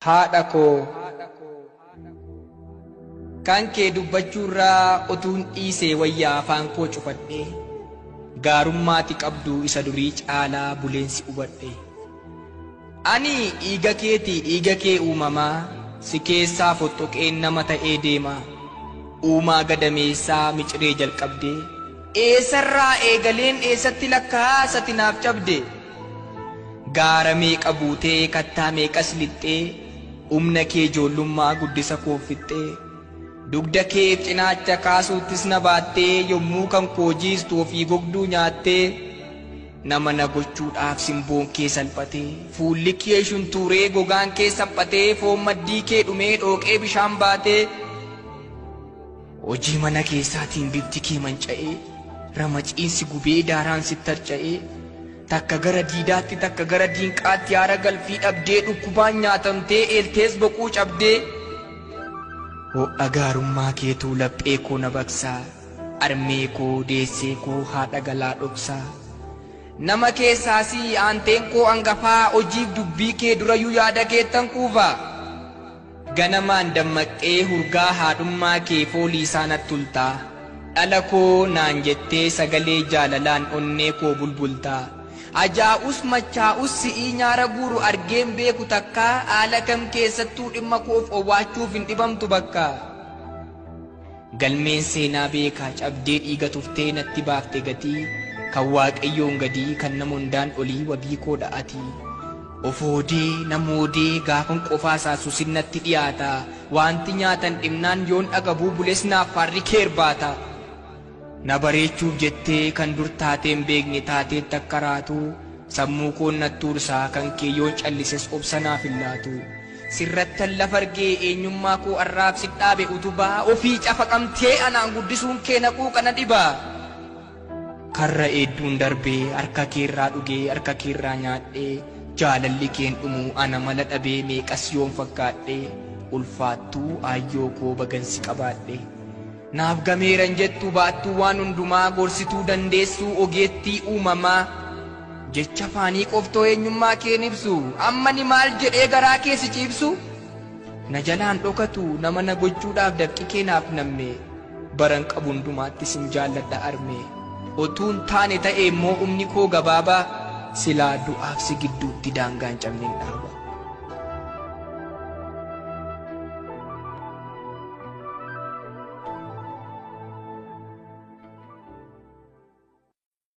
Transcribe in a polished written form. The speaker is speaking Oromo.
Haadha koo kan kee dubbachuurraa otuun dhiisee wayyaa afaan koo cufadhee gaarummaati qabdu isa durii caalaa buleensi hubadhe. Ani dhiiga keetii dhiiga kee uumamaa si keessaa fottoqeen nama ta'ee deema. Uumaa gadameessaa miciree jalqabdee eessarraa eegaleen eessatti lakkaa'aa sati naaf cabde. Gaara meeqa buutee kattaa meeqas lixxee humna kee ijoollummaa guddisa koo fixxee dugda keef cinaacha kaasuuttis na baattee yommuu kan koo jiistu ofii gogduu nyaattee nama na gochuudhaaf simboon kee salphatee fuulli kee shuntuuree gogaan kee saphatee foon maddii kee dhumee dhooqee bishaan baatee hojii mana keessaatiin bifti kee manca'ee ramaciinsi gubee daaraan sitti harca'ee takka gara diidaatti takka gara diinqaatti haara galfii dhabdee dhukkubaan nyaatamtee eeltees boquu cabdee ho'a gaarummaa keetuu laphee koo na baqsaa armee koo deessee koo haadha galaa dhoksaa nama keessaasii aanteen koo hangafaa hojiif dubbii kee durayyuu yaada keettan kuufaa ganamaan dammaqxee hurgaa haadhummaa kee foolii isaa natti tultaa dhala koo naan jettee sagalee jaalalaan onnee koo bulbultaa ajaa'us machaa'us si'ii nyaara guuru argeen beeku takkaa haala kam keessattuu dhimma koof owwaachuuf hin dhibamtu bakka. Galmeen seenaa beekaa cabdee dhiiga tuftee natti baafte gatii kan waaqayyoon gadii kan nama hundaan olii wabii koo dha'atii. Ofoodee namoodee gaafan qofaa saasusin natti dhiyaata wanti nyaatan dhimnaan yoon dhagabuu bules naaf faarri keerbaata. Na bareechuuf jettee kan dur taateen beekne taateetti akka raatu sammuu koon nattuursaa kan kee yoon callises obsa naaf hin laatu. Sirrattan lafa argee eenyummaa koo arraabsi dhaabe utubaa ofii cafaqamtee anaan guddisuun kee naquu kana dhibaa. Karra hedduun darbee harka keerraa dhugee harka keerraa nyaadhee jaalalli keen dhumuu ana mala dhabee meeqas yoon fakkaadhee ulfaattuu aayyoo koo bagansi qabaadhe. Naaf gameeran jettu baattuu waan hundumaa gorsituu dandeessuu ogeettii uumamaa jecha afaanii qoftoo eenyummaa keen ibsu amma ni maal jedhee garaa kee si ciibsu na jalaan dhokatu nama na gochuudhaaf dafqi kee naaf namme baran qabu hundumaatti sin jaalladha arme otuun taane ta'e immoo humni koo gabaabaa silaa du'aaf si gidduutti daangaan cabneen dhaaba.